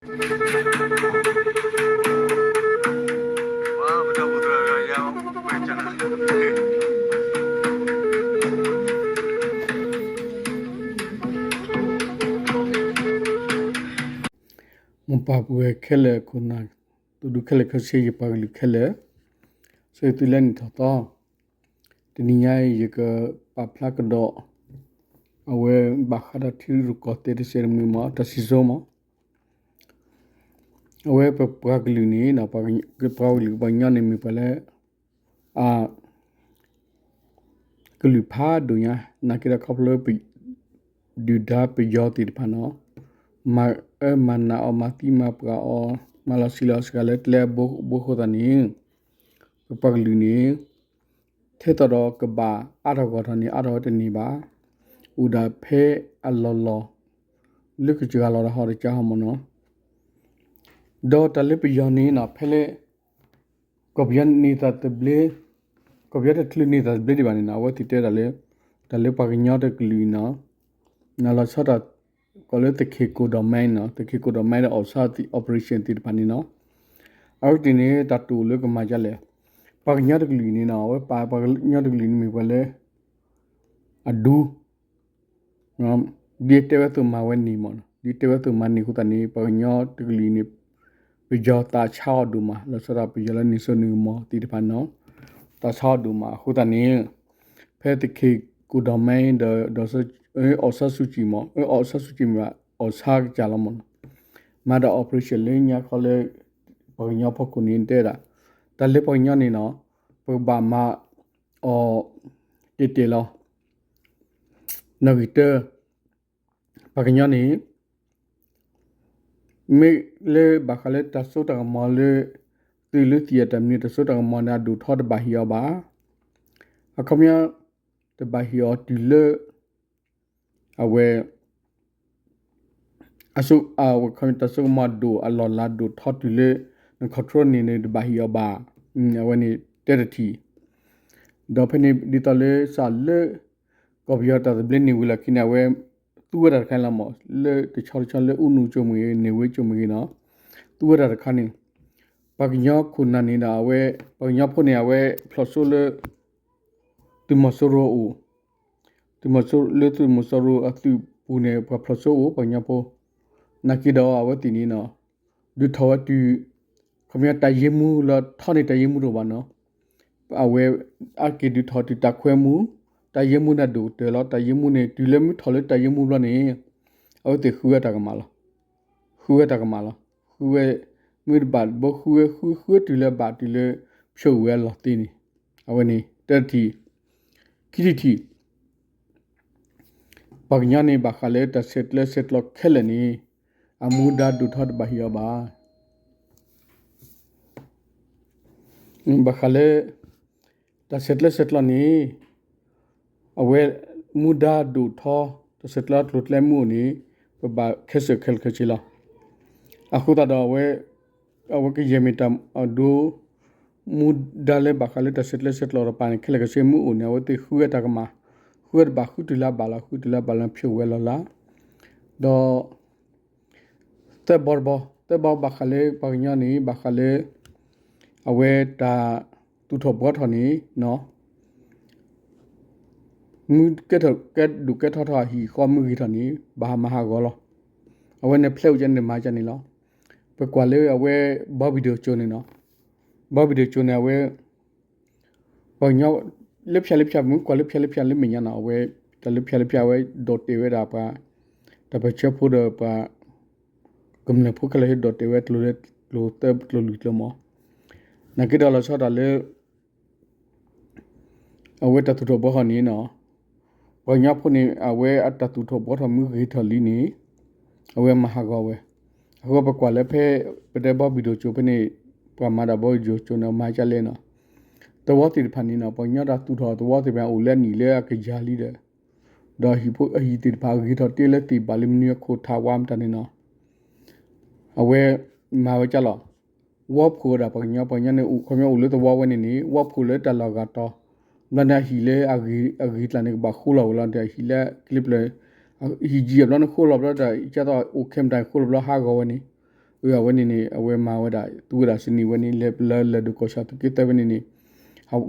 မိၢ်ပၢ်ပုၢ်ဝဲၢ်ခဲလၢာ် ခိၣ်နၢ် သူၣ်ဒူခဲလၢာ်ခဲဆ့ ယပှၤကလုာ်ခဲလၢာ်, ဆၢဂ့ၤသုလၢနံၣ်ထီၣ်သီ, တနံၤညါအံၤ ယကပာ်ဖျါကဒီး အဝဲဘၣ်ဃးဒီးထံရူၢ်ကီၢ်သဲးတစဲးတမှံၤမး တၢ်စံၣ်စိမး, အဝဲပပှၤကလုာ်န့ၣ် ပပှၤကလုာ်ပှၤကညီန့ၣ်မ့ၢ်ပှၤလၢ အ ကလုာ်ဖးဒိၣ်ညါ, နာ်က့ဒီးခီဖျိလၢ ဒုၣ်ဒါပယီၤသ့ၣ်တဖၣ်န့ၣ် မၤအၢမၤနးအီၤ မၤသံမၤပှၢ်အီၤ မၤလီၤဆံးလီၤစှၤလၢကျဲအဘိအဃိသတးန့ၣ် ပပှၤကလုာ်န့ၣ် ထဲသိးဒီးကဘၣ်အါထီၣ်ဂီၢ်ထီၣ်န့ၣ် အါထီၣ်ဝဲတန့ၢ်ဘၣ်, အိၣ်ဒၣ်ဖဲအလီၢ်လီၢ် လၢကစှၤလီၤတၢ်ဟီၣ်တကးဟီမးန့ၣ် ဒီးတၢ်လၢပယီၤန့ၣ် ဖဲလၢ ကီၢ်ပယီၤန့ၢ်သးသဘျ့, ကီၢ်ပယီၤတချုးန့ၢ်သးသဘျ့ဒံးဘၣ်န့ၣ် အဝဲသ့ၣ်တဲတၢ်လၢ တၢ်လၢပှၤကညီတကလုာ်အံၤန့ၣ် လီၤဆီဒၣ်တၢ် ကီးလၢသုးခိၣ်ဒိၣ်မဲန့ၣ် သုးခိၣ်ဒိၣ်မဲဒီး အီၣ်ဆၣ် operation သ့ၣ်တဖၣ်န့ၣ် အဝဲသ့ၣ်န့ၣ် တၢ်တိာ်လၢကမၤဒ်လဲၣ်, ပှၤကညီတကလုာ်အံၤန့ၣ် အဝဲပာ်ပှၤကညီတကလုာ်အံၤန့ၣ်မ့ၢ်ပှၤလၢ အဒူ ဒ်တဲဝဲသိးမၤဝဲန့ၣ်မး, ဒ်တဲဝဲသိးမၤန့ၣ်အဃိသတးန့ၣ် ပှၤကညီတကလုာ်အံၤန့ၣ် ပယီၤသးဆါအီၤဒိၣ်မး, လီၤဆီဒၣ်တၢ် ပယီၤလၢနံၣ်စိနံၣ်ကမီၤသ့ၣ်တဖၣ်န့ၣ် သးဆါအီၤဒိၣ်မးအဃိသတးန့ၣ် ဖဲသုးခိၣ်ဒိၣ်မဲဒီး အီၣ်ဆၣ်စူၤကံမး, အီၣ်ဆၣ်စူၤကံမး အီၣ်ဆၣ်ကစၢ်လီၤမးန့ၣ် မၤဒီး operation လၢညါခီလၢ ပှၤကညီဖီခိၣ်န့ၣ်တဲဒၣ် တၢ်လၢပှၤကညီန့ၣ်န့ၣ် ပကဘၣ်မၤအီၤ တဲာ်တဲာ်လီၤ. နီၣ်ဂံၢ်တၢ ပှၤကညီန့ၣ် မ့ၢ်လၢဘၣ်ဃးလၢတၢ်စိတၢ်ကမီၤလၢ သုးလၢသံၣ်အတၢ်မနုၤ တၢ်စိတၢ်ကမီၤန့ၣ် အဒိၣ်ထီတဘၣ်ဟ့ၣ်အီၤဘၣ်. အခီပညီ တဘၣ်ဟ့ၣ်အီၤတုၤလၢ အဝဲ အစိ တၢ်စိကမီၤဒိၣ်အလီၢ်လၤဒိၣ်ထီတုၤလၢ န control န့ၣ်န့ၣ် တဘၣ်ဟ့ၣ်အီၤဘၣ်. အဝဲန့ၣ်တဲတထံၣ်, ဒီးဖဲန့ၣ်ဒ်သိးလၢစးလၢ ကီၢ်ပယီၤတၢ်သဘျ့န့ၢ်ဝံၤလီၢ်ခံန့ၣ် အဝဲသူဝဲတၢ်တခါန့ၣ်လီၤမး, လၢတဆီတဆီလၢအူနူၣ်ကၠိမ့ၢ်ဂ့ၤ န့ၢ်ဝ့ကၠိမ့ၢ်ဂ့ၤန့ၣ် သူဝဲတၢ်တခါန့ၣ် ပှၤကညီခိၣ်နၢ်န့ၣ်ဒီးအဝဲ ပှၤကညီဖိန့ၣ် အဝဲဖျိးစိလၢ သုးမီၤစိရိၤအအိၣ်, သုးမီၤစိ လၢသုးမီၤစိရိၤအသုးပူၤန့ၣ် ပှၤဖျိးစိအိၣ် ပှၤကညီဖိ, နာ်က့ဒီးအဝဲသ့ၣ်န့ၣ် ဒုးထီၣ်ဝဲတုၤ ခီပညီတၢ်ယ့မူလၢထီန့ၢ်တၢ်ယ့မူတအိၣ်ဘၣ်န့ၣ်, အဝဲအါက့ၤဒုးထီၣ်တုၤတၢ်ခွဲမူ, တၢ်ယ့မူန့ၣ်ဒိၣ်ကတၢၢ်လီၤ. တၢ်ယ့မူန့ၣ် တုၤလၢမုၢ်ထီၣ်လၢတၢ်ယ့မူဘျီန့ၣ် အဝဲသ့ၣ်ဃုဝဲတၢ်ကမၣ်လီၤ. ဃုဝဲတၢ်ကမၣ်လီၤ. ဃုဝဲ မုၢ်တဘၣ်တဘိ ဃုဝဲ ဃု ဃုတုၤလၢဘၣ်တုၤလၢ ဖျိးဝဲအလီၢ်သ့န့ၣ်, အဝဲန့ၣ်တထံၣ်, ခံထံၣ်တထံၣ် ပှၤကညီန့ၣ် ဘၣ်ဃးလၢတၢ်ဆဲးကျၢဆဲးကျိးခဲလၢာ်န့ၣ် အမူဒါဒိၣ်ထီတဘၣ်ဟ့ၣ်အီၤဘၣ်. ဘၣ်ဃးလၢ တၢ်ဆဲးကျၢဆဲးကျိးန့ၣ် အဝဲမူဒါဒိၣ်ထီ တၢ်ဆဲးကျၢကျိၤကျဲမ့ၢ်အိၣ်န့ၣ် ပဘၣ်ခဲစၢၢ်ခဲလၢာ်ခဲဆ့လီၤ. အဃိသတးဒီးအဝဲ အဝဲကယဲၢ်မ့ၢ်တၢ်အဒိ မူဒါလၢဘၣ်ဃးလၢတၢ်ဆဲးကျၢဆဲးကျိးတပၤန့ၣ် ခဲလၢာ်ခဲဆ့မ့ၢ်အိၣ်န့ၣ် အဝဲသ့ၣ်ဃုဝဲတၢ်ကမၣ်, ဃုဝဲတဘၣ်ဃုတုၤလၢအဘၣ်လီၤ, ဃုတုၤလၢအဘၣ်လီၤ ဖျိးဝဲလီၤလၢ်, ဒီး သၢဘီတဘီ, သၢဘီဘၣ်ဃးလၢပှၤကညီန့ၣ် ဘၣ်ဃးလၢ အဝဲတၢ်သူၣ်ထီၣ်ဘှီထီၣ်န့ၣ် မ့ၢ်ကဲထီၣ်ကဲဒိၣ်ကဲထီထီၣ်အဟံၣ်ဃီမ့ၢ်ဂ့ၤထီၣ်န့ၣ် ဘၣ်မၤဟးဂီၤလီၤ. အဝဲန့ၣ်ဖျဲးအိၣ်ကဲန့ၣ် မၤကန့ၣ်လီၤ. ပကွၢ်လၢအဝဲ ဘီဘံၣ်ဒိၣ်ကၠိန့ၣ်နီၤ, ဘီဘံၣ်ဒိၣ်ကၠိန့ၣ် အဝဲ ပှၤကညီ လၢဖၠၣ်လၢဖၠၣ် မ့ၢ်ကွၢ်လၢဖၠၣ်လၢဖၠၣ်လၢမဲာ်ညါနီၤ အဝဲ တၢ်လၢဖၠၣ်လၢဖၠၣ်အဝဲဒိးတဲာ်ဝဲဒၣ်ပှၤ တၢ်ပၢၢ်ဆၢဖိဒီးပှၤ ကမျၢၢ်ဖိခဲလၢာ်ဟဲဒိးတဲာ်ဝဲကျိၤလၢကျိၤသၢကျိၤလွံၢ်ကျိၤမး, နာ်က့ဒီးလီၤဆီဒၣ်တၢ်လၢ အဝဲတၢ်သူၣ်ထီၣ်ဘှီထီၣ်န့ၣ်နီၤ, ပှၤကညီဖိန့ၣ် အဝဲအတၢ်သူၣ်ထီၣ်ဘှီထီၣ်မ့ၢ်ဂ့ၤထီၣ်လံန့ၣ် အဝဲမၤဟးဂီၤဝဲ, အဃိပကွၢ်လၢဖဲ ပတဲဘီဘံၣ်ဒိၣ်ကၠိဖဲန့ၣ် ပှၤမၤဒၣ်ဘီဘံၣ်ဒိၣ်ကၠိန့ၣ် မၤကလဲၣ်နီၤ, သဝီသ့ၣ်တဖၣ်န့ၣ်နီၤ ပှၤကညီတၢ်သူၣ်ထီၣ်သဝီသ့ၣ်တဖၣ်န့ၣ် အိၣ်လၢအနံၣ်လၢအကယၤလံဒီး ဒီးဟံၣ်ဖိအဟံၣ်သ့ၣ်တဖၣ်အဂ့ၤထီၣ်တ့ၢ်လၢသ့ၣ်ဘၣ်လၢမနုၤအခိၣ်ထးဝါမတၤန့ၣ်နီၤ, အဝဲမၤဝဲကလီၤ, ဝီဖှိၣ်ဝဲဒၣ်ပှၤကညီ ပှၤကညီန့ၣ်အိၣ်ခီပညီအိၣ်လၢသဝီဝဲန့ၣ်န့ၣ် ဝီဖှိၣ်လၢတၢ်လီၢ်ဂၤတီၤ, ဘျီန့ၣ်အဟံၣ်လၢအဂ့ၤကျါန့ၣ် ကဘၣ်ဃိလီၤဝဲလီၤဒီး ဟံၣ်လၢကလံၤပျၢၤ ဟံၣ်ကံအဘျီန့ၣ်ဃိလီၤဘျီဒီး ကသိးအိၣ်ခဲမတၤန့ၣ်ဃိလီၤဘျီဟးဂီၤဝဲန့ၣ်, အဝဲန့ၣ်န့ၣ် အဝဲမၤဝဲဒၣ် သူဝဲဒၣ်စနံးဝဲန့ၣ် လၢလၢၢ်ဒိၣ်ကီၢ်ဆၣ်သုးက့သၢဖဲန့ၣ်န့ၣ်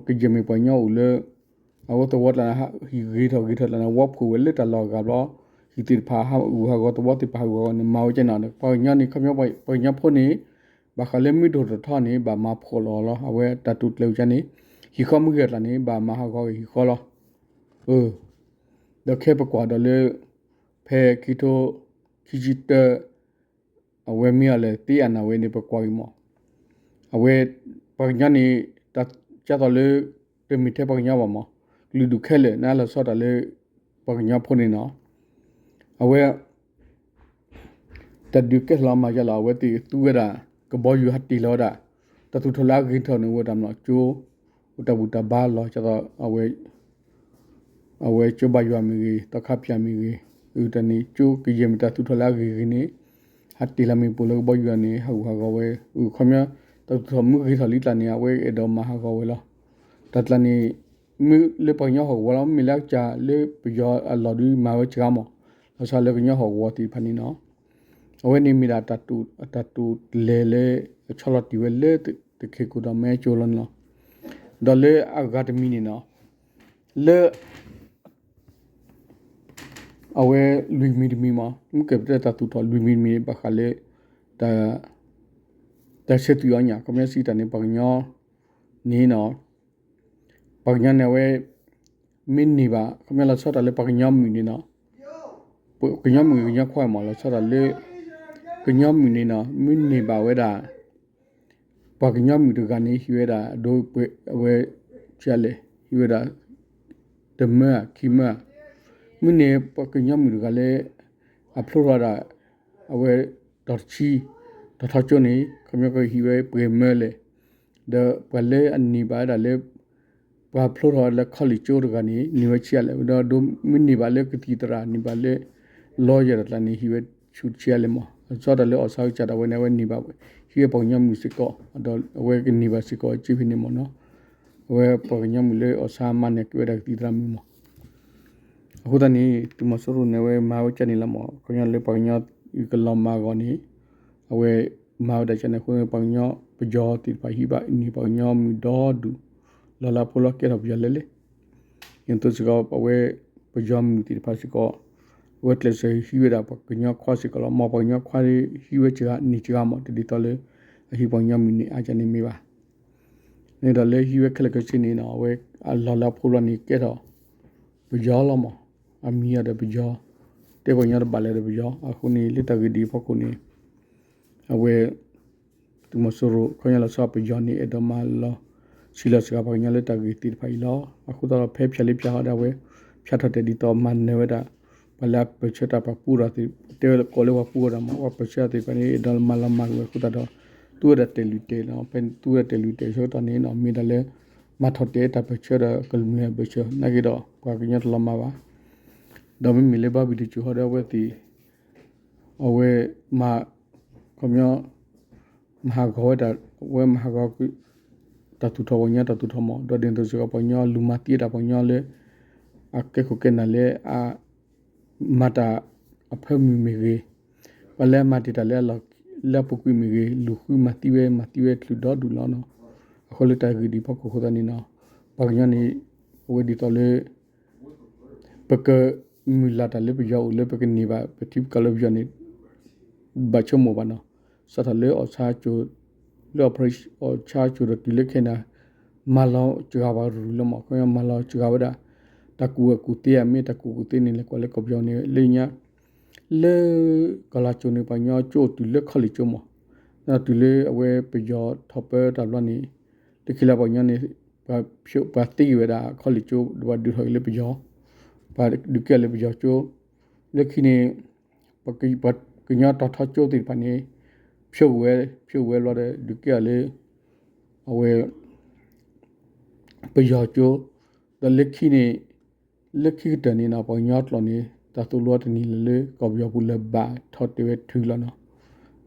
ကယဲၢ်မ့ၢ်ပှၤကညီအိၣ်လၢ အဝဲသဝီကျါန့ၣ် ဟံၣ်ဂ့ၤထီၣ်ဂ့ၤထီၣ်ကျါန့ၣ် ဝီဖှိၣ်ဝဲလၢတၢ်လီၢ်အဂၤဘျီ ဟံၣ်သ့ၣ်တဖၣ်ဟးဂူာ်ဟးဂီၤ သဝီသ့ၣ်တဖၣ်ဟးဂူာ်ဟးဂီၤန့ၣ် မၤဝဲကဲန့ၣ် ပှၤကညီန့ၣ် ခီပညီပှၤကညီဖိန့ၣ် ဘၣ်ဃးလၢမုၢ်ဒိၣ်ထီၣ်ထီန့ၣ် ဘၣ်မၤဖှီၣ်လီၤလီၤ အဝဲတၢ်တိာ်ကျဲၤဝဲကန့ၣ် ဟံၣ်ဃီမုၢ်ဂ့ၤအကျါန့ၣ် ဘၣ်မၤဟးဂီၤက့ၤဟံၣ်ဃီလီၤ. ဒီးခဲပကွၢ်ဒီးလၢ ဖဲခံထိခံဆံတၢ အဝဲမ့ၢ်အီၤလဲၣ်သ့အနၢ်ဝဲန့ၣ် ပကွၢ်က့ၤမး အဝဲ ပှၤကညီန့ၣ် ကၢ်သိးလၢ တမ့ၢ်ထဲပှၤကညီဘၣ်မး ကလုာ်ဒူၣ်ခဲလၢာ်န့ၣ် လီၤဆီဒၣ်တၢ်လၢ ပှၤကညီဖိန့ၣ်နီၤ အဝဲ တၢ်ဒုးကဲထီၣ်လီၤမၤယါလီၤ အဝဲသ့ၣ်သူဝဲဒၣ် ကဘီယူၤဟးတ့ၢ်လီၤဝဲဒၣ် တၢ်သူၣ်ထီၣ်လၢအဂ့ၤထီၣ်န့ၣ် အိၣ်ဝဲဒၣ်မ့ၢ်ကၠိ အိၣ်တၢ်ဘူၣ်တၢ်ဘါလီၤ ကၢ်သိး အဝဲကၠိဘါယွၤမ့ၢ်ဂ့ၤ သီခါပၠးမ့ၢ်ဂ့ၤ အတၢ်န့ၣ် ကၠိကယဲၢ်မ့ၢ်တၢ်သူၣ်ထီၣ်လၢအဂ့ၤဂ့ၤန့ၣ် ဟးတ့ၢ်လီၤမ့ၢ်ပိာ်လၢကဘီယူၤန့ၣ် ဟးဂူာ်ဟးဂီၤဝဲ ခီပညီ တၢ်သူၣ်ထီၣ်မုၢ်ဂ့ၤထီၣ်လံကျါန့ၣ် အဝဲအဲၣ်ဒိးမၤဟးဂီၤဝဲလီၤ. တၢ်ကျါန့ၣ် မ့ၢ်လၢပှၤကညီဟီၣ်ကဝီၤလီၤ မ့ၢ်လၢအကစၢ်လၢပယီၤအလီၢ်ဒုးမၤဝဲစှၤမး လီၤဆီလၢကညီဟီၣ်ကဝီၤသ့ၣ်တဖၣ်န့ၣ်နီၤ အဝဲန့ၣ်မ့ၢ်ဒၣ် အတၢ်တိာ်လဲၤလၢ အဆီလီၤတံၢ်ဝဲလၢ တခ့ၣ်ကိၣ်ဒီးမဲကၠိလီၤန့ၣ်လီၤ. ဒီးလၢအဂၤတမံၤန့ၣ်နီၤ လၢ အဝဲလွံၢ်မံၤတမံၤမး မ့ၢ်ကဲပတဲတၢ်သူၣ်ထီၣ်လွံၢ်မံၤတမံၤ ဘၣ်ဃးလၢ တၢ်ဆၢသွံၣ်အီၤညၣ် ခီပညီစံးတၢ်န့ၣ် ပှၤကညီန့ၣ်နီၤ ပှၤကညီန့ၣ်အဝဲ မ့ၢ်န့ၢ်ဘၣ် ခီပညီလီၤဆီဒၣ်တၢ်လၢပှၤကညီမုၣ်န့ၣ်နီၤ ကညီမုၣ်ကညီခွါမး လီၤဆီဒၣ်တၢ်လၢ ကညီမုၣ်န့ၣ်နီၤ မ့ၢ်န့ၢ်ဘၣ်ဝဲဒၣ် ပှၤကညီမုၣ်တဂၤန့ၣ် ဟံးဝဲဒၣ် အဒိ အဝဲ ဆံးလဲၣ် ဟံးဝဲဒၣ် တမၢဧါ ခံမၢဧါ မ့ၢ်န့ၢ်ပှၤကညီမုၣ်တဂၤလၢ အဖျိထီၣ်ဝဲဒၣ် အဝဲ တီၤတဆံ တီၤထီကၠိန့ၣ် ခီပညီကဟံးဝဲပှဲၤမၢလဲၣ် ဒီးပှၤလၢအန့ၢ်ဘၣ်ဝဲဒၣ်လၢ ပှၤဖျိထီၣ်ဝဲဒၣ်လၢ college ကၠိတဂၤန့ၣ် န့ၢ်ဝဲဆံးလဲၣ် ဒီးဒိမ့ၢ်န့ၢ်ဘၣ်လၢကသံၣ်သရၣ် န့ၢ်ဘၣ်လၢ lawyer တကျါန့ၣ် ဟံးဝဲဆူတဆံးလဲၣ်မး လီၤဆီဒၣ်တၢ်လၢအီၣ်ဆါကစၢ်ဒၣ်ဝဲန့ၣ် အဝဲန့ၢ်ဘၣ် ဟံးဝဲပှၤကညီမုၣ်စ့ၢ်ကီး ဒီးအဝဲကန့ၢ်ဘၣ်စ့ၢ်ကီး ကၠ့ဖဲန့ၣ်မးနီၤ အဝဲပှၤကညီမုၣ်လၢအီၣ်ဆါမးန့ၣ် ကဲဝဲဒၣ်ကသံၣ်သရၣ်မုၣ်မး အဃိသတးန့ၣ် သုးမီၤစိရိၤန့ၣ် အဝဲမၤဝဲကန့ၣ်လီၤမး ခီပညီလၢပှၤကညီကလီၤမၢ်အဂီၢ်န့ၣ် အဝဲမၤဝဲဒၣ်ကန့ၣ်အဃိ ပှၤကညီပယီၤသ့ၣ်တဖၣ်ဟံးဘၣ်န့ၢ်ပှၤကညီမုၣ်ဒီဒူၣ် လီၤလၢအဖိလီၤကဲထီၣ်ပယီၤလဲၣ်လဲၣ် ဒ်သိးစ့ၢ်ကီး အဝဲပယီၤမုၣ်သ့ၣ်တဖၣ်စ့ၢ်ကီး အဝဲကျဲးစၢးဟံးဝဲဒၣ်ပှၤကညီခွါစ့ၢ်ကီးလီၤ မ်ပှၤကညီခွါဟံးဝဲစှၤန့ၢ်စှၤမး တဒ်သိးလၢ အဟံးပှၤကညီမုၣ်န့ၣ်အါကန့ၣ်မ့ၢ်ဘၣ် န့ၣ်ဒီးလၢဟံးဝဲခဲလၢာ်ခဲဆ့န့ၣ်နီၤ အဝဲအလီၢ်လၢအဖိလီၤန့ၣ်ကဲထီၣ် ပယီၤလီၤမး အမံၤအီၤဒီးပယီၤ တဲပှၤကညီတဘၣ်လၢၤဒီးပယီၤ အဃိန့ၣ် လၢတၢ်ဂ့ၢ်ဒ်အံၤအဖီခိၣ်န့ၣ် အဝဲ သုးမီၤစိရိၤ ခီပညီလီၤဆီပယီၤန့ၣ် အဲၣ်ဒိးမၤလီၤ ဆံးလီၤစှၤပှၤကညီလၢတၢ်ဂ့ၢ်သ့ၣ်တဖၣ်အံၤလီၤ. အဃိသတးဒီးဖဲဖၠးလၢဖၠးဟီဒီးအဝဲ ဖၠးထီၣ်တဲာ်ဒ်သိးမၤနၢၤဝဲဒၣ် ပှၤလၢအပၢၢ်ဆၢတၢ်ပာ်ဖှိၣ်ဒီးသ့ၣ် တဲဝဲကိးလၢပှၤပူၤဃီဒီးမး ပှၤပၢၢ်ဆၢသ့ၣ်တဖၣ်န့ၣ် အဲၣ်ဒိးမၤလီၤမၢ်ကွံာ်ဝဲအဃိသတးဒီး သူဝဲဒၣ်တဲာ်လုၢ်တဲာ်လီၤ. ဖဲသူဝဲဒၣ်တဲာ်လုၢ်တဲာ်ဆၢကတီၢ်န့ၣ်နီၤ မ့ၢ်ဒၣ်လၢ မၤထီၣ်တဲာ်တၢ်ပၢၢ်ဆၢဒီးကမျၢၢ်အပၢၢ်ဆၢ နာ်က့ဒီး ပှၤကညီတလီၤမၢ်ဘၣ်. ဒီးမ့မ့ၢ်လၢဘါဘံၣ်တစိၤဟီဒီးအဝဲသ့ၣ် အဝဲမၤ ခီပညီ မၤဟးဂီၤဝဲဒၣ် အဝဲမၤဟးဂီၤ တၢ်သူၣ်ထီၣ်ပှၤကညီတၢ်သူၣ်ထီၣ်မး ဒီးဒ်သိးစ့ၢ်ကီးပှၤကညီလူၤမၤသံဝဲဒၣ်ပှၤကညီလၢ အကဲခိၣ်ကဲနၢ်လၢ အ မၤတၢ်အဖၢမုၢ်မ့ၢ်ဂ့ၤ, ပှၤလၢအမၤတ့ၢ်တၢ်လၢအလီၢ်လၢအပူၤကွံာ်မ့ၢ်ဂ့ၤ, လူၤဃုမၤသံဝဲ မၤသံဝဲချုးဒီဒူၣ်လီၤနီၤ. အဃိလၢတၢ်ဂ့ၢ်ဒ်အံၤအဖီခိၣ်အဃိသတးန့ၣ်နီၤ, ပှၤကညီန့ၣ် အဝဲဒ်သိးလၢ ပကမုၢ်လၢ်တၢ်လၢပယီၤအိၣ်လၢပကန့ၢ်ဘၣ် ပထံပကီၢ်လၢပယီၤန့ၣ် ဘၣ်ဆိကမိၣ်ဘၣ်နီၤ. စးထီၣ်လၢအီၣ်ဆါကိၤ လၢအီၣ်ဆါကိၤဒီးတုၤလၢခဲအံၤန့ၣ် မၤလီၤစှၤပှၤကရူၢ်လီၤမး. ခီပညီမၤလီၤစှၤဝဲဒၣ် တၢ်ကူၣ်ဘၣ်ကူၣ်သ့ဧါ မ့ၢ်တၢ်ကူၣ်ဘၣ်ကူၣ်သ့န့ၣ် လဲၤကွၢ်လၢကီၢ်ပယီၤန့ၣ် လၢညါ လၢကီၢ်လၤကၠိၤန့ၣ် ပှၤကညီကၠိအိၣ်တုၤလၢခီလ့ၣ်ကၠိမး. ဒီးတုၤလၢအဝဲပယီၤထီၣ်ပၢတၢ်ဘျီန့ၣ် လၢခံလၢပှၤကညီန့ၣ် ပှၤသ့က့ၤဝဲဒၣ်ခီလ့ၣ်ကၠိ ပှၤဒုးထီၣ်က့ၤလၢပယီၤ, ပှၤဒုးကဲထီၣ်လၢပယီၤကၠိ, လၢခံန့ၣ် ပှၤကညီတီၤထီကၠိသ့ၣ်တဖၣ်န့ၣ် ဖျိက့ၤဝဲ ဖျိက့ၤဝဲဘျီဒီး ဒုးကဲထီၣ်လၢ အဝဲ ပယီၤကၠိ, ဒီးလၢခံန့ၣ် လၢခံကတၢၢ်န့ၣ်နီၤ ပှၤကညီကျိာ်န့ၣ် တၢ်သိၣ်လိတနံၤလၢ်လၢကီၢ်ပယီၤပူၤလၢၤဘၣ်ထီၣ်တဲာ်ဝဲထုးလီၤနီၤ.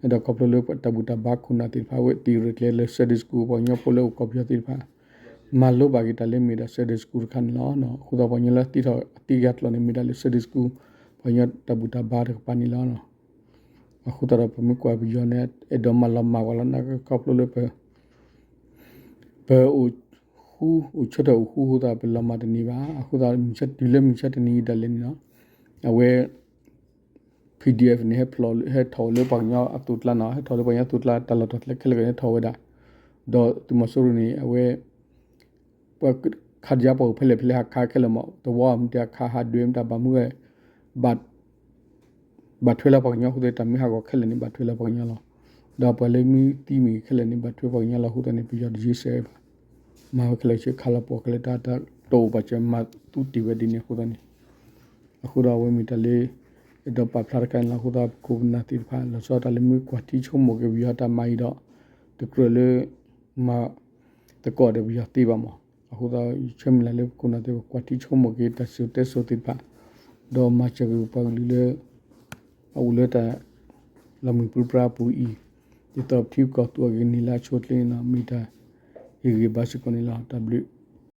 ဒီးခီဖျိလၢတၢ်ဘူၣ်တၢ်ဘါခိၣ်နၢ်သ့ၣ်တဖၣ် အဝဲသ့ၣ်ရဲၣ်ကျဲၤလၢ Sunday School ပှၤကညီဖိလၢအိၣ်ကီၢ်ပယီၤသ့ၣ်တဖၣ် မၤလိဘၣ်က့ၤတၢ်လၢမ့ၢ်ဒၣ် Sunday School တခါန့ၣ်လီၤ. အဃိသတးပှၤကညီလၢသ့ထီၣ်အသံကယၤကျိာ်န့ၣ် မ့ၢ်ဒၣ်လၢ Sunday School ပှၤကညီတၢ်ဘူၣ်တၢ်ဘါတကပၤန့ၣ်လီၤ. အဃိသတးဒီး ပမ့ၢ်ကွၢ်ပယီၤန့ၣ် အဲၣ်ဒိးမၤလီၤမၢ်ပှၤလီၤ နာ်က့ခီဖျိလၢ ပ ပအိၣ်ဃူ အိၣ်ဆၢထၢၣ်အိၣ်ဃူအဃိသတး ပလီၤမၢ်တန့ၢ်ဘၣ်. အဃိသတး မုၢ်ဆါတုၤလၢမုၢ်ဆါတနံၤအံၤဒၣ်လဲာ်န့ၣ်လီၤ, အဝဲ PDF န့ၣ် ဟဲထီၣ်လၢပှၤကညီအသုးကျါနီၤ, ဟဲထီၣ်လၢပှၤကညီသုးကျါ တၢ်လီၢ်တၢ်ကျဲခဲလၢာ်ကန့ၣ်ထီၣ်ဝဲဒၣ်, ဒီးသုးမီၤစိရိၤန့ၣ် အဝဲ ပှၤခးယါပှၤအိၣ်ဖဲလဲၣ်ဖဲလဲၣ် ဟးခးခဲလၢာ်မး, သဝီမ့ၢ်တၢ်ခး ဟးဒွဲမ့ၢ်တၢ် ဘၣ်မူဝဲ ဘၣ် ဘၣ်ထွဲလၢပှၤကညီအဃိသတး တၢ်မ့ၢ်ဟးဂီၤခဲလၢာ်န့ၣ် ဘၣ်ထွဲလၢပှၤကညီလီၤ. ဒီးပှၤလၢမ့ၢ်သံမ့ၢ်ဂ့ၤခဲလၢာ်န့ၣ် ဘၣ်ထွဲပှၤကညီလီၤ. အဃိသတးန့ၣ် ပယီၤတယ့စဲးဘၣ်, မၤဝဲခဲလၢာ်ဆ့ ခးလီၤပှီၢ်ခဲလၢာ် တၢ်တအိၣ်ဘၣ်စၢၤ မၤသူတ့ၢ်ဝဲဒ်န့ၣ်အဃိသတးန့ၣ်, အဃိဒီးအဝဲမ့ၢ်တၢ်လၢ အဲၣ်ဒိးပာ်ဖျါတခါန့ၣ်လီၤ. အဃိသတး ပခိၣ်ပနၢ်သ့ၣ်တဖၣ် လီၤဆီဒၣ်တၢ်လၢမ့ၢ်ကွၢ်ထံဆိကမိၣ်က့ၤပယီၤတၢ်မၤအံၤဒီး တကြၢးလၢ မၤသကိးဒီးပယီၤသ့ဘၣ်မး. အဃိသတး ယဆၢမုၢ်လၢ်လၢပခိၣ်ပနၢ်သ့ၣ်တဖၣ် ကွၢ်ထံဆိကမိၣ်က့ၤတၢ်စံၣ်စိၤတဲစိၤသ့ၣ်တဖၣ်, ဒီးမၤစၢၤက့ၤပှၤကလုာ်လၢ အအိၣ်လၢတၢ် လီၤမုၢ်ပြံပြါအပူၤအံၤ, ဒ်သိးပထံပကီၢ်သူအီၤက့ၤန့ၣ်လၢအဆိအချ့န့ၣ်လီၤ. မ့ၢ်တၢ်ဟ့ၣ်ဂံၢ်ဘါစ့ၢ်ကီးန့ၣ်လီၤ. တၢ်ဘျုး